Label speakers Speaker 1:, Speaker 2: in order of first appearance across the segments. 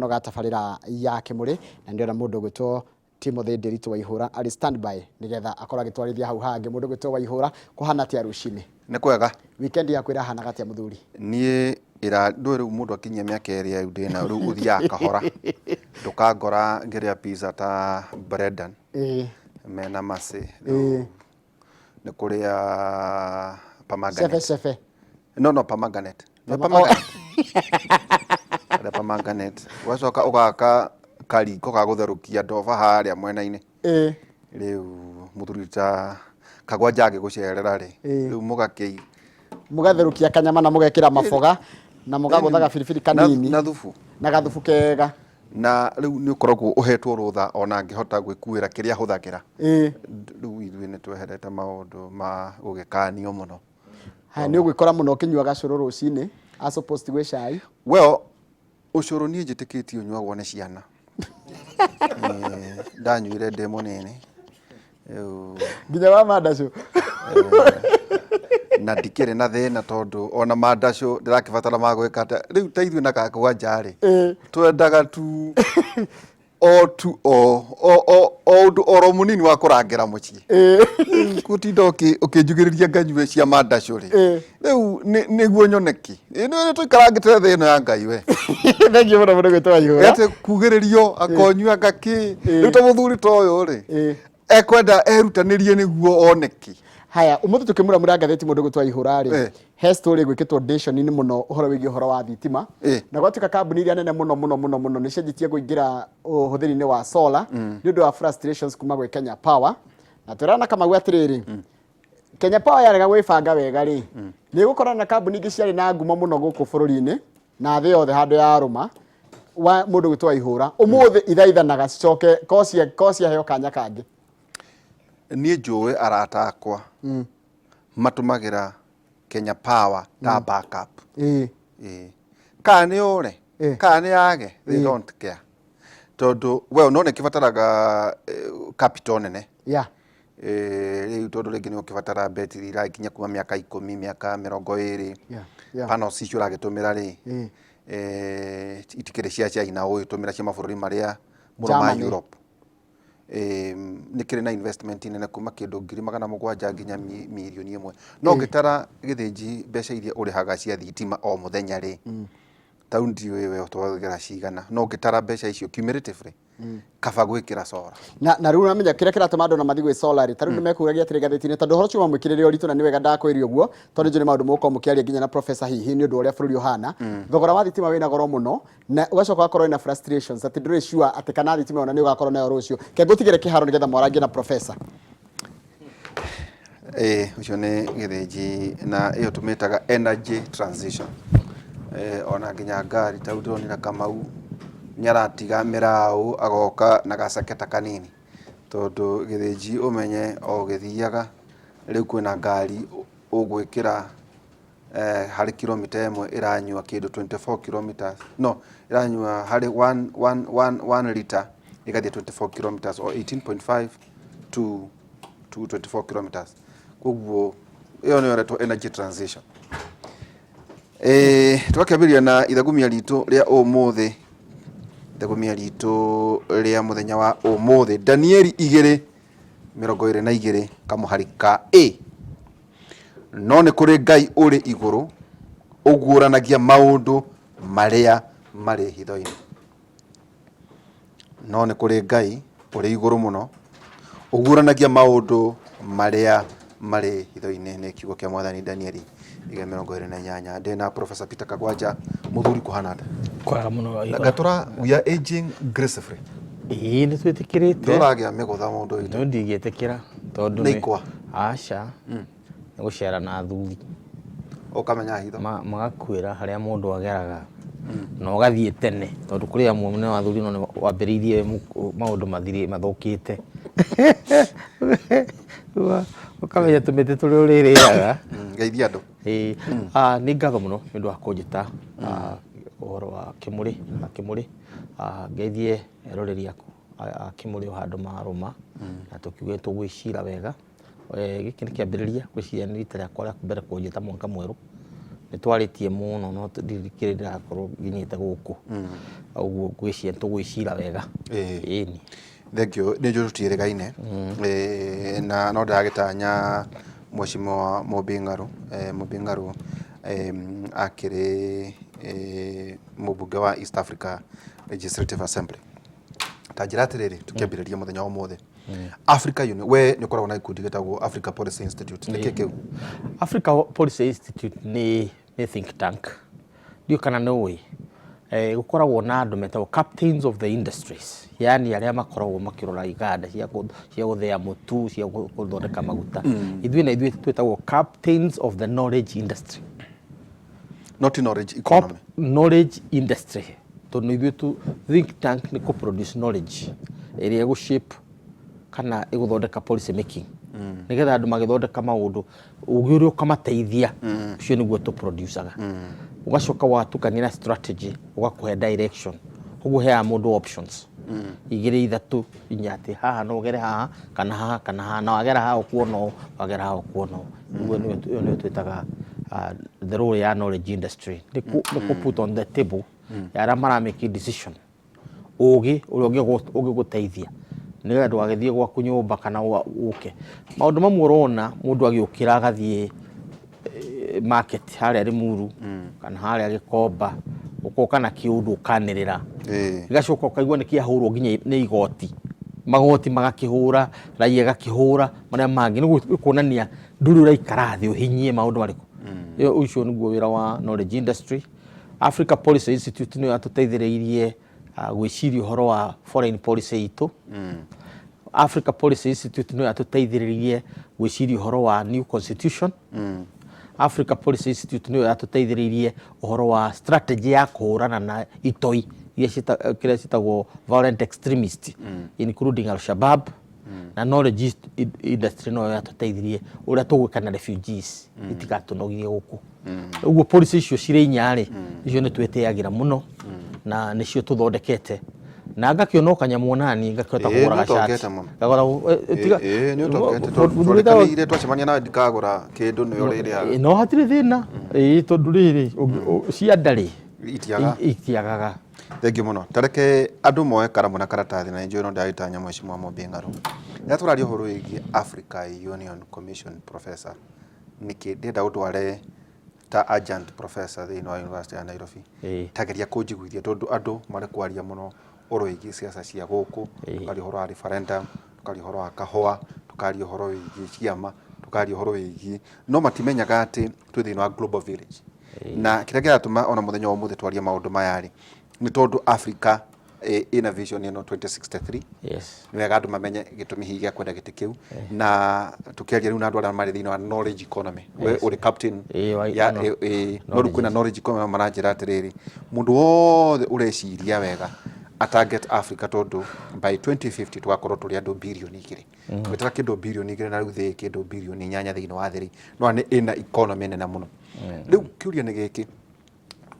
Speaker 1: Kano ga tabarĩra ya Kĩmũrĩ, na ndĩrona mũndũ ũgwĩtwo Timothy Ndiritu Waihũra arĩ standby nĩgetha akorwo agĩtwarithia hau hangĩ. Mũndũ ũgwĩtwo Waihũra, kũhana atĩa rũcinĩ?
Speaker 2: Nĩ kwega.
Speaker 1: Weekend yaku ĩrahanaga atĩa mũthuri?
Speaker 2: Niĩ ĩra ndũĩ rĩu mũndũ akinyia mĩaka ĩrĩa rĩu ndĩna rĩu ũthiaga kahora. Ndũkangora ngĩrĩa pizza ta Brendan mena Mercy. Rĩu nĩ kũrĩa
Speaker 1: Cebe
Speaker 2: permanganate.
Speaker 1: cebe.
Speaker 2: No no permanganate. Nĩ
Speaker 1: Perma-
Speaker 2: permanganate. Kũrĩa permanganate. Ũgacoka ũgaka kariko ga gũtherũkia ndoba harĩa mwena-inĩ. Rĩu mũthuri ta Kagwanja angĩgũcerera rĩ, rĩu mũgakĩ
Speaker 1: Mũgatherũkia kanyama na mũgekĩra maboga na mũgagũthaga biribiri kanini
Speaker 2: na thubu
Speaker 1: na gathubu kega.
Speaker 2: Na rĩu nĩ ũkoragwo ũhetwo rũtha ona angĩhota gwĩkuĩra kĩrĩa ahũthagĩra. Rĩu ithuĩ nĩ tweherete maũndũ ma gũgĩkanio mũno.
Speaker 1: Haya, nĩ ũgwĩkora mũno ũkĩnyua gacũrũ rũcinĩ as opposed gwĩ cai?
Speaker 2: Well, ũcũrũ niĩ njĩtĩkĩtie ũnyuagwo nĩ ciana. Ndanyuire ndĩ mũnini. Rĩu
Speaker 1: Nginya wa mandacũ.
Speaker 2: Na ndikĩrĩ na thĩna tondũ ona mandacũ ndĩrakĩbatara ma gwĩka atĩa. Rĩu ta ithuĩ na Kagwanja rĩ, twendaga tu o tu o o o o ũndũ oro mũnini wa kũrangĩra mũciĩ. Rĩu gũtinda ũkĩnjugĩrĩria nganyue cia mandacũ rĩ, rĩu nĩguo nyone kĩ? Nĩ tũikarangĩte thĩ ĩno ya Ngai we.
Speaker 1: Thengiũ mũno mũno gwĩtwo Waihũra.
Speaker 2: Atĩ kugĩrĩrio akonyua ngakĩ. Rĩu ta mũthuri ta ũyũ rĩ, ekwenda erutanĩrie nĩguo one kĩ?
Speaker 1: Haya, ũmũthĩ tũkĩmuramura ngathĩti mũndũ gwĩtwo Waihũra rĩ, he story gwĩkĩtwo Nation-inĩ mũno ũhoro wĩgiĩ ũhoro wa thitima. Na gwatuĩka kambuni iria nene mũno mũno mũno mũno nĩ cianjĩtie kũingĩra ũhũthĩri-inĩ wa solar nĩ ũndũ wa frustrations kuma gwĩ Kenya Power. Na twĩrana Kamau atĩrĩrĩ, Kenya Power yarega gwĩbanga wega rĩ, nĩ ĩgũkorana na kambuni ingĩ ciarĩ na ngumo mũno gũkũ bũrũri-inĩ na thĩ yothe handũ ya rũma wa mũndũ gwĩtwo Waihũra. Ũmũthĩ ithaithanaga cicoke ko ciaheo kanya kangĩ.
Speaker 2: Niĩ njũĩ arata akwa matũmagĩra Kenya Power ta backup. Ĩĩ. Kana nĩ ũre, kana nĩ yage, they don't care. Tondũ well no nĩ kĩbataraga capital nene. Rĩu tondũ rĩngĩ nĩ ũkĩbatara betiri irakinya kuma mĩaka 10, mĩaka 20. Panels icio ũragĩtũmĩra rĩ, itikĩrĩ cia China ũgĩtũmĩra cia mabũrũri marĩa mũno ma
Speaker 1: Germany.
Speaker 2: Europe. Nĩ kĩrĩ na investment nene kuma kĩndũ 700,000 nginya 1 million. No ũngĩtara gĩthĩnji mbeca iria ũrĩhaga cia thitima o mũthenya rĩ, ta rĩu ndiũĩ we ũtwagĩra cigana, no ũngĩtara mbeca icio cumulatively, kaba gwĩkĩra solar.
Speaker 1: Na rĩu ũramenya kĩrĩa kĩratũma andũ na mathiĩ gwĩ solar rĩ, ta rĩu nĩ mekũragia atĩrĩ ngathĩti-inĩ, tondũ ũhoro ũcio wamwĩkĩrĩre ũritũ na nĩ wega ndakwĩria ũguo, tondũ njũĩ nĩ maũndũ mũgũkorwo mũkĩaria nginya na professor hihi nĩ ũndũ wa ũrĩa bũrũri ũhana. Thogora wa thitima wĩna goro mũno na ũgacoka ũgakorwo wĩna frustrations atĩ ndũrĩ sure atĩ kana thitima ona nĩ ũgakorwo nayo rũciũ. Ke ngũtigĩre kĩharo nĩgetha mwarangie na professor.
Speaker 2: Ĩĩ ũcio nĩ gĩthĩnji na ĩyo tũmĩtaga energy transition. Ona nginya ngari ta rĩu ndĩronire Kamau nĩ aratiga mĩraũ agoka na gacaketa kanini, tondũ gĩthĩnji ũmenye o ũgĩthiaga rĩu kwĩna ngari ũgwĩkĩra harĩ kilomita ĩmwe ĩranyua kĩndũ 24 kilometers, no ĩranyua harĩ 1 liter ĩgathiĩ 24 kilometers or 18.5 to 24 kilometers. Koguo ĩyo nĩyo ĩretwo energy transition. Twakĩambĩrĩria na ithagumia ritũ rĩa ũmũthĩ, ithagumia ritũ rĩa mũthenya wa ũmũthĩ, Danieli 2:22 kamũhari ka A. No nĩ kũrĩ Ngai ũrĩ igũrũ ũguũranagia maũndũ marĩa marĩ hitho-inĩ. No nĩ kũrĩ Ngai ũrĩ igũrũ mũno ũguũranagia maũndũ marĩa marĩ hitho-inĩ. Nĩ kiugo kĩa Mwathani Danieli 2:28. Ndĩ na Professor Peter Kagwanja. Mũthuri, kũhana atĩa?
Speaker 3: Kwega mũno.
Speaker 2: Ngatura, we are aging gracefully.
Speaker 3: Ĩĩ, nĩ twĩtĩkĩrĩte.
Speaker 2: Ndũragĩa mĩgũtha mũndũ witũ.
Speaker 3: No ndingĩtĩkĩra tondũ
Speaker 2: Nĩ ikwa.
Speaker 3: Aca, nĩ gũcera na athuri.
Speaker 2: Ũkamenya hitho.
Speaker 3: Magakwĩra harĩa mũndũ ageraga na ũgathiĩ tene, tondũ kũrĩ amwe nĩ athuri no nĩ wambĩrĩirie maũndũ mathirĩ mathũkĩte. Ũkamenya tũmĩtĩ tũrĩa ũrĩrĩaga.
Speaker 2: Ngeithia andũ.
Speaker 3: Ĩĩ, nĩ ngatho mũno nĩ ũndũ wa kũnjĩta ũhoro wa Kĩmũrĩ, Kĩmũrĩ. Ngeithie eroreri aku a Kĩmũrĩ o handũ marũma, na tũkiuge tũgwĩcira wega. Gĩkĩ nĩ kĩambĩrĩria, ngwĩciria nĩ rita rĩakwa rĩa mbere kũnjĩta mwaka mwerũ. Nĩ twarĩtie mũno no ndirikĩrĩ ndĩrakorwo nginyĩte gũkũ. Ũguo ngwĩciria nĩ tũgwĩcira wega. Ĩni.
Speaker 2: Thank you. Nĩ njũĩ tũtiĩrĩgaine. Na no ndĩragĩtanya Mheshimiwa Mũmbi Ng'arũ. Mũmbi Ng'arũ akĩrĩ mũmbunge wa East Africa Legislative Assembly. Ta njĩra atĩrĩrĩ, tũkĩambĩrĩria mũthenya wa ũmũthĩ. Africa Union, we nĩ ũkoragwo na gĩkundi gĩtagwo Africa Policy Institute. Nĩkĩ kĩu?
Speaker 3: Africa Policy Institute nĩ think tank. Ndiũĩ kana nĩ ũĩ. Gũkoragwo na andũ metagwo captains of the industries, yani arĩa makoragwo makĩrora iganda cia gũthĩa mũtu, cia gũthondeka maguta. Ithuĩ na ithuĩ twĩtagwo captains of the knowledge industry.
Speaker 2: Not knowledge economy.
Speaker 3: Knowledge industry. Tondũ ithuĩ tu think tank nĩ kũ produce knowledge ĩrĩa ĩgũ shape kana ĩgũthondeka policy making. Nĩgetha andũ magĩthondeka maũndũ ũgĩ ũrĩa ũkamateithia ũcio nĩguo tũ producaga. Ũgacoka watukania na strategy ũgakũhe direction. Ũguo ũheaga mũndũ options igĩrĩ, ithatũ, inya, atĩ haha no ũgere haha kana haha kana haha, na wagera haha ũkuona ũũ, wagera haha ũkuona ũũ. Ũguo ĩyo nĩyo twĩtaga the role ya knowledge industry. Nĩ kũ put on the table ya arĩa mara make decision ũgĩ ũrĩa ũngĩgũteithia nĩgetha ndũgagĩthiĩ gwaku nyũmba kana ũke. Maũndũ mamwe ũrona mũndũ agĩũkĩra agathiĩ market harĩa Limuru kana harĩa Gĩkomba, ũkoka na kĩũndũ ũkanĩrĩra, gĩgacoka ũkaigua nĩ kĩahũrwo nginya nĩ igoti, magoti magakĩhũra, raia ĩgakĩhũra, marĩa mangĩ nĩ kuonania ndũrĩ ũraikara thĩ ũhinyie maũndũ marĩkũ. Ũcio nĩguo wĩra wa knowledge industry. Africa Policy Institute nĩyo yatũteithĩrĩirie gwĩciria ũhoro wa foreign policy itũ. Africa Policy Institute nĩyo yatũteithĩrĩirie gwĩciria ũhoro wa new constitution. Africa Policy Institute nĩyo yatũteithĩrĩirie ũhoro wa strategy ya kũhũrana na itoi iria kĩrĩa ciĩtagwo violent extremist, including Al-Shabaab. Na knowledge industry noyo yatũteithirie ũrĩa tũgwĩka na refugees itigatũnogie gũkũ. Ũguo policy icio cirĩ inya rĩ, icio nĩ twĩtĩagĩra mũno na nĩcio tũthondekete, na ngakĩona o kanyamũ onani ngakĩhota kũgũra
Speaker 2: nĩ
Speaker 3: gacati.
Speaker 2: Ũtongete mũno.
Speaker 3: Ngagũra tiga.
Speaker 2: Ĩĩ, nĩ ũtongete tondũ twarĩkanĩire twacemania nawe ndikagũra kĩndũ nĩwe ũrĩrĩaga.
Speaker 3: No hatirĩ thĩna, ĩĩ, tondũ rĩrĩ cia ndarĩ
Speaker 2: Itiaga.
Speaker 3: Itiagaga.
Speaker 2: Thank you mũno. Tareke andũ moe karamu na karatathi, na nĩnjũĩ no ndagĩtanya Mheshimiwa Mumbi Ng'arũ. Rĩrĩa tũraria ũhoro wĩgiĩ Africa Union Commission, Professor, nĩkĩ ndĩrenda ũndware ta adjunct professor thĩinĩ wa University ya Nairobi. Tageria kũnjiguithia tondũ andũ marĩ kwaria mũno ũhoro wĩgiĩ siasa cia gũkũ, tũkaria ũhoro wa referendum, tũkaria ũhoro wa kahũa, tũkaria ũhoro wĩgiĩ ciama, tũkaria ũhoro wĩgiĩ, no matimenyaga atĩ twĩ thĩinĩ wa global village. Na kĩrĩa kĩratũma ona mũthenya wa ũmũthĩ twarie maũndũ maya rĩ, nĩ tondũ Africa ĩna vision ĩno 2063. Nĩ wega andũ mamenye gĩtũmi hihi gĩa kwenda gĩtĩ kĩu, na tũkĩaria rĩu na andũ arĩa marĩ thĩinĩ wa knowledge economy, we ũrĩ captain ya no rĩu kwĩna knowledge economy, maranjĩra atĩrĩrĩ, mũndũ wothe ũreciria wega a target Africa tondũ by 2050 tũgakorwo tũrĩ andũ 2 birioni. Gwĩtara kĩndũ 2 birioni na rĩu thĩ kĩndũ 8 birioni thĩinĩ wa thĩ rĩ, no nĩ ĩna economy nene mũno. Rĩu kĩũria nĩ gĩkĩ,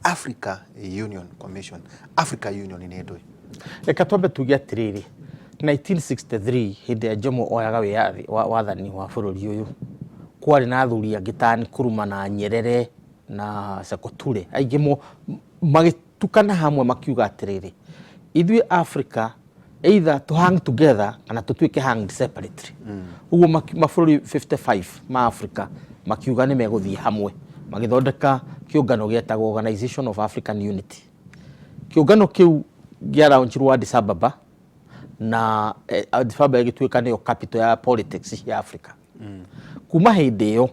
Speaker 2: Africa Union Commission, Africa Union nĩ ndũĩ?
Speaker 3: Reka twambe tuge atĩrĩrĩ, 1963 hĩndĩ ya Jomo oyaga wĩyathi wathani wa bũrũri ũyũ, kwarĩ na athuri angĩ ta Nkrumah na Nyerere na Sekou Toure aingĩ mo magĩtukana hamwe makiuga atĩrĩrĩ, ithuĩ Africa either to hang together kana tũtuĩke hanged separately. Ũguo mabũrũri 55 ma Africa makiuga nĩ megũthiĩ hamwe, magĩthondeka kĩũngano gĩetagwo Organization of African Unity. Kĩũngano kĩu gĩa Addis Ababa, na Addis Ababa ĩgĩtuĩka nĩyo capital ya politics ya Africa. Kuma hĩndĩ ĩyo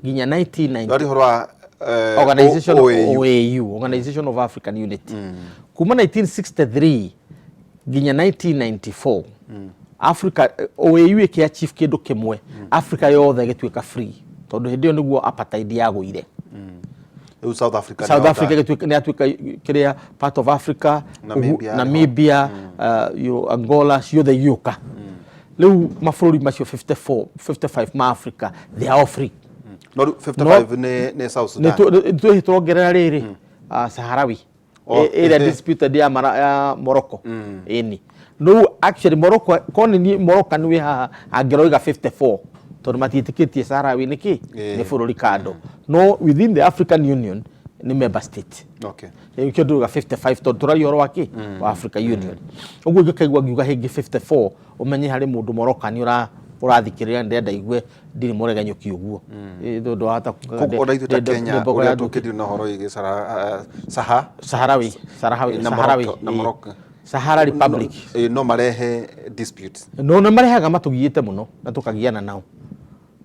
Speaker 3: nginya 1990.
Speaker 2: Ndwari ũhoro wa
Speaker 3: Organization
Speaker 2: OAU.
Speaker 3: OAU, Organization of African Unity. Kuma 1963 nginya 1994 Africa OAU ĩkĩ achieve kĩndũ kĩmwe, Africa yothe ĩgĩtuĩka free, tondũ hĩndĩ ĩyo nĩguo apartheid yagũire.
Speaker 2: Rĩu South Africa
Speaker 3: South
Speaker 2: nĩyo
Speaker 3: Africa ĩgĩtuĩka nĩ yatuĩka kĩrĩa part of Africa.
Speaker 2: Namibia.
Speaker 3: Namibia, Angola ciothe igĩũka. Rĩu mabũrũri macio 54 55 ma Africa, they are all free.
Speaker 2: No rĩu 55 nĩ South Sudan.
Speaker 3: Nĩ tũrongerera rĩrĩ Saharawi ĩrĩa disputed ya Morocco, ĩni. No actually Morocco, korwo nĩ niĩ Morocco nĩ wĩ haha angĩroiga 54. Tondũ matiĩtĩkĩtie Saharawi nĩ kĩ nĩ bũrũri kando, no within the African Union nĩ member state. Nĩkĩo ndĩrauga 55, tondũ tũraria ũhoro wa kĩ wa Africa Union. Ũguo ingĩkaigua ngiuga hĩngĩ 54, ũmenye harĩ mũndũ Moroccan ũrathikĩrĩria, ndĩrenda igue ndirĩ mũregenyũki ũguo. Tondũ wahota kuga
Speaker 2: Koguo ona ithuĩ ta Kenya
Speaker 3: ndembogo
Speaker 2: ũrĩa
Speaker 3: ya nduki.
Speaker 2: tũkĩndire na ũhoro wĩgiĩ Saha
Speaker 3: Saharawi, Saharawi,
Speaker 2: na
Speaker 3: Saharawi,
Speaker 2: Morocco, na Morocco.
Speaker 3: Sahara Republic.
Speaker 2: No marehe disputes.
Speaker 3: No nĩ marehaga, matũgiĩte mũno na tũkagiana nao.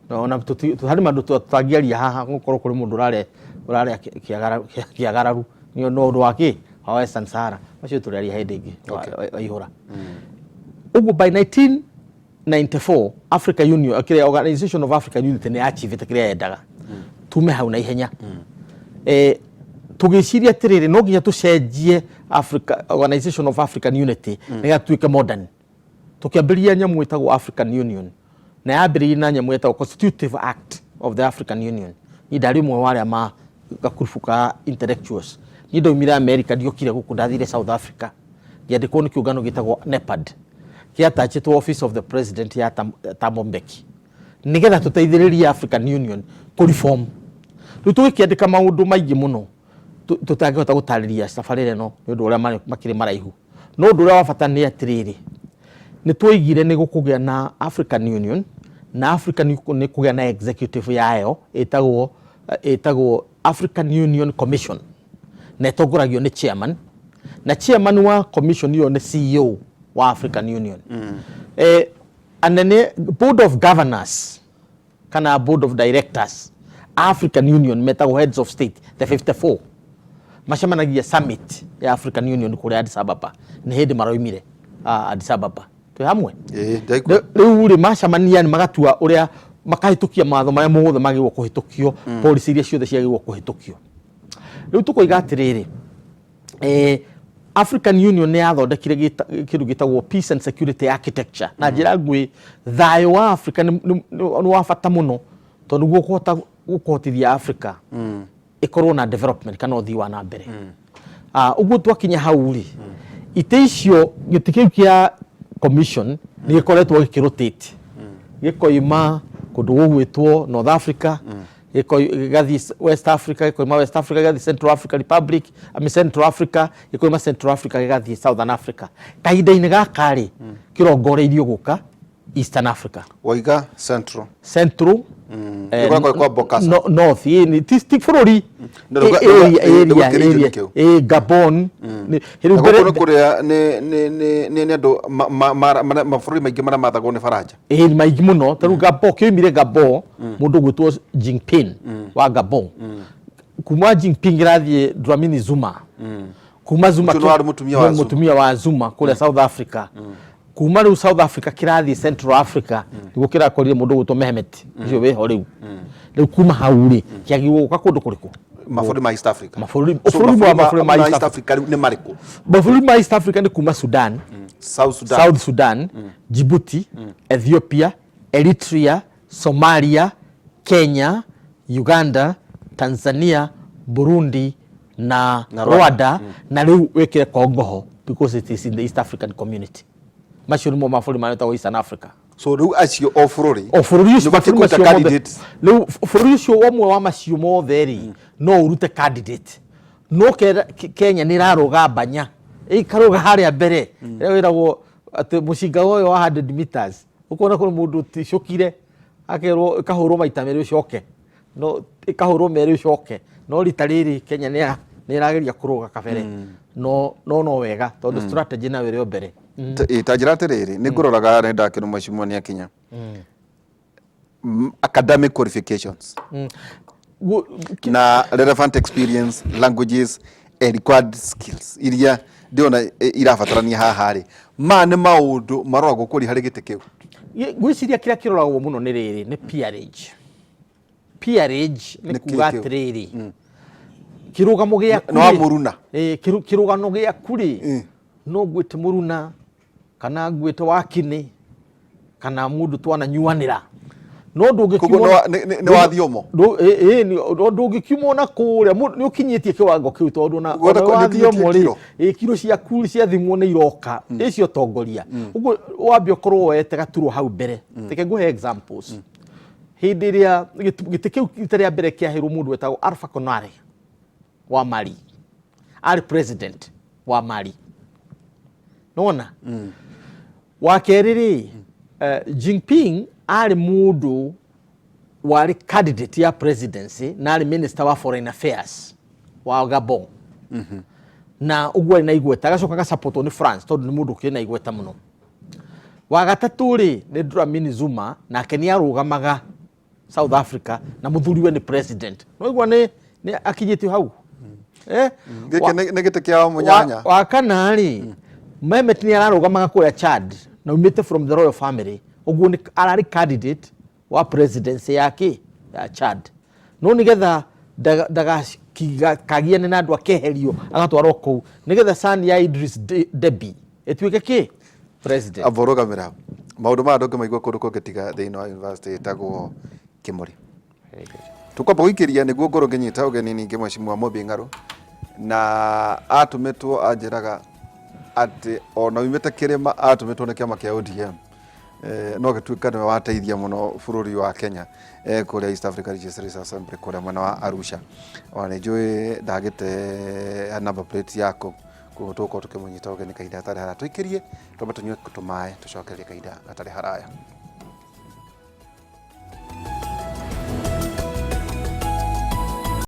Speaker 3: Na ona harĩ maũndũ tũtangĩaria haha, gũkorwo kũrĩ mũndũ ũrarĩa kĩagararu nĩ no ũndũ wa kĩ wa Western Sahara, macio tũrĩaria hĩndĩ ĩngĩ waihũra. Ũguo by 1994 Africa Union, kĩrĩa Organization of African Unity, nĩ yachievĩte kĩrĩa yendaga. Tume hau na ihenya, tũgĩciria atĩrĩrĩ, no nginya tũcenjie Africa Organization of African Unity nĩgetha tuĩke modern. Tũkĩambĩrĩria nyamũ ĩtagwo African Union, na yambĩrĩirie na nyamũ ĩtagwo Constitutive Act of the African Union. Niĩ ndarĩ ũmwe wa arĩa ma gakurubu ka intellectuals. Niĩ ndaumire America, ndiokire gũkũ, ndathire South Africa, ngĩandĩkwo nĩ kĩũngano gĩtagwo NEPAD, kĩatachĩtwo Office of the President ya Thabo Mbeki, nĩgetha tũteithĩrĩrie African Union kũ reform. Rĩu tũgĩkĩandĩka maũndũ maingĩ mũno tũtangĩhota gũtarĩria tabarĩra ĩno nĩ ũndũ ũrĩa makĩrĩ maraihu, no ũndũ ũrĩa wa bata nĩ atĩrĩrĩ, nĩ twoigire nĩ gũkũgĩa na African Union, na African nĩ kũgĩa na executive yayo ĩtagwo African Union Commission, na ĩtongoragio nĩ chairman, na chairman wa commission ĩyo nĩ CEO wa African Union. Anene board of governors kana board of directors African Union metagwo heads of state, the 54, macemanagia summit ya African Union kũrĩa Addis Ababa. Nĩ hĩndĩ maroimire Addis Ababa, twĩ hamwe?
Speaker 2: Ĩĩ, ndaigua.
Speaker 3: Rĩu rĩ, macemania nĩ magatua ũrĩa makahĩtũkia mawatho marĩa mothe magĩrĩirwo kũhĩtũkio, policy iria ciothe ciagĩrĩirwo kũhĩtũkio. Rĩu tũkoiga atĩrĩrĩ, African Union nĩ yathondekire kĩndũ gĩtagwo peace and security architecture. Na njĩra nguhĩ, thayũ wa Africa nĩ wa bata mũno, tondũ nĩguo kũhota gũkũhotithia Africa ĩkorwo na development kana ũthii wa na mbere. Ũguo twakinya hau rĩ, itĩ icio, gĩtĩ kĩu kĩa commission nĩ gĩkoretwo gĩkĩrotate, gĩkoima kũndũ gũgwĩtwo North Africa, gĩgathiĩ West Africa, gĩkoima West Africa gĩgathiĩ Central Africa Republic, I mean Central Africa, gĩkoima Central Africa gĩgathiĩ Southern Africa. Kahinda-inĩ gaka rĩ, kĩrongoreirio gũka Eastern Africa.
Speaker 2: Waiga Central.
Speaker 3: Central.
Speaker 2: Nĩ kwa Bokassa.
Speaker 3: No, North ĩ, ti bũrũri.
Speaker 2: No,
Speaker 3: Area, area,
Speaker 2: ndũgwĩkĩra
Speaker 3: area.
Speaker 2: kĩu.
Speaker 3: Gabon. Rĩu
Speaker 2: Na
Speaker 3: mbere
Speaker 2: gũkũ nĩ kũrĩa nĩ andũ mabũrũri maingĩ marĩa mathagwo nĩ Baranja.
Speaker 3: Ĩ, nĩ maingĩ mũno. Ta rĩu Gabon, kĩoimire Gabon, mũndũ ũgwĩtwo Jinping wa Gabon. Kuma Jinping ĩrathiĩ Dlamini Zuma. Kuma Zuma
Speaker 2: Ũcio nĩ warĩ mũtumia wa
Speaker 3: nĩ
Speaker 2: Zuma.
Speaker 3: Mũtumia wa Zuma kũrĩa South Africa. Kuma rĩu South Africa kĩrathiĩ Central Africa, nĩguo kĩrakorire mũndũ ũgwĩtwo Mehmet ũcio wĩho rĩu. Rĩu kuma hau rĩ, kĩagĩrĩirwo gũka kũndũ kũrĩkũ?
Speaker 2: Mabũrũri ma East Africa.
Speaker 3: Mabũrũri
Speaker 2: So,
Speaker 3: bũrũri wa mabũrũri ma
Speaker 2: ma
Speaker 3: East
Speaker 2: East Africa rĩu nĩ marĩkũ?
Speaker 3: Mabũrũri ma East Africa nĩ kuma Sudan,
Speaker 2: South Sudan.
Speaker 3: South Sudan, Djibouti, Ethiopia, Eritrea, Somalia, Kenya, Uganda, Tanzania, Burundi na
Speaker 2: Na Rwanda.
Speaker 3: Rwanda, na rĩu wĩkĩre Congo ho because it is in the East African Community. Macio nĩmo mabũrũri marĩa metagwo Eastern Africa.
Speaker 2: So rĩu acio o bũrũri
Speaker 3: O bũrũri ũcio
Speaker 2: nĩ
Speaker 3: mabũrũri
Speaker 2: ũbatiĩ kũruta
Speaker 3: macio mothe
Speaker 2: candidate.
Speaker 3: Rĩu bũrũri ũcio ũmwe wa macio mothe rĩ, no ũrute candidate, no Kenya nĩ ĩrarũga mbanya, ĩkarũga harĩa mbere ĩrĩa wĩragwo atĩ mũcinga ũyũ wa 100 meters, ũkona kũrĩ mũndũ ũticũkire akerwo ĩkahũrwo maita merĩ ũcoke, no ĩkahũrwo merĩ ũcoke. No rita rĩrĩ Kenya nĩ ĩrageria kũrũga kabere, no wega, tondũ strategy nayo ĩrĩ o mbere.
Speaker 2: Ta njĩra atĩrĩrĩ, nĩ ngũroraga nĩ ndakĩrwo mheshimiwa nĩ akinya. Academic qualifications na relevant experience, languages and required skills iria ndĩrona irabatarania haha rĩ, maya nĩ maũndũ maroragwo kũrĩ harĩ gĩtĩ kĩu?
Speaker 3: Ngwĩciria kĩrĩa kĩroragwo mũno nĩ rĩrĩ, nĩ peerage. Peerage nĩ
Speaker 2: Nĩ
Speaker 3: kuga
Speaker 2: kĩ kĩu?
Speaker 3: Atĩrĩrĩ, kĩrũgamo gĩaku
Speaker 2: Nĩ wa
Speaker 3: rĩ-
Speaker 2: mũruna.
Speaker 3: Kĩrũgano gĩaku rĩ, no ngwĩte mũruna kana ngwĩte wakinĩ kana mũndũ twananyuanĩra, no
Speaker 2: Koguo nĩ wa thiomo?
Speaker 3: No ndũngĩkiuma ona kũrĩa nĩ ũkinyĩtie kĩwango kĩu, tondũ ona
Speaker 2: Gwenda
Speaker 3: ona
Speaker 2: nĩ
Speaker 3: wa thiomo
Speaker 2: ũkinyĩtie
Speaker 3: rĩ,
Speaker 2: kiro.
Speaker 3: Kiro ciaku ciathimwo nĩ iroka ĩcio tongoria. Ũguo wambe ũkorwo woete gaturwa hau mbere. Reke ngũhe examples. Hĩndĩ ĩrĩa gĩtĩ kĩu rita rĩa mbere kĩaheirwo mũndũ wetagwo Alpha Konare wa Mali, arĩ president wa Mali. Nona wa kerĩ rĩ, Jinping arĩ mũndũ warĩ candidate ya presidency na arĩ minister wa foreign affairs wa Gabon, na ũguo arĩ na igweta, agacoka agasapotwo nĩ France tondũ nĩ mũndũ ũkĩrĩ na igweta mũno. Wa gatatũ rĩ, nĩ Dlamini Zuma, nake nĩ arũgamaga South Africa na mũthuriwe nĩ president. Noigua nĩ akinyĩtio hau, eh?
Speaker 2: Gĩkĩ nĩ gĩtĩ kĩa mũnyanya.
Speaker 3: Wa kana rĩ, Mehmet nĩ ararũgamaga kũrĩa Chad na umĩte from the royal family, ũguo nĩ ararĩ candidate wa presidency ya kĩ ya Chad, no nĩgetha ndagakigiane na andũ akeherio agatwarwo kũu nĩgetha son ya Idris Deby ĩtuĩke kĩ president.
Speaker 2: Amba ũrũgamĩra maũndũ maya ndũngĩmaigua kũndũ kũngĩ tiga thĩinĩ wa university ĩtagwo Kĩmũrĩ. Tũkwamba gũikĩria nĩguo ngorwo ngĩnyita ũgeni ningĩ Mheshimiwa Mumbi Ng'arũ, na atũmĩtwo anjĩraga atĩ ona umĩte kĩrĩma atũmĩtwo nĩ kĩama kĩa ODM, no gĩtuĩka nĩwe wateithia mũno bũrũri wa Kenya kũrĩa East Africa Legislative Assembly kũrĩa mwena wa Arusha. Ona nĩ njũĩ ndagĩte number plate yaku, koguo tũgũkorwo tũkĩmũnyita ũgeni kahinda gatarĩ haraya. Tũikĩrie twambe tũnyue tũmaĩ tũcokererie kahinda gatarĩ haraya.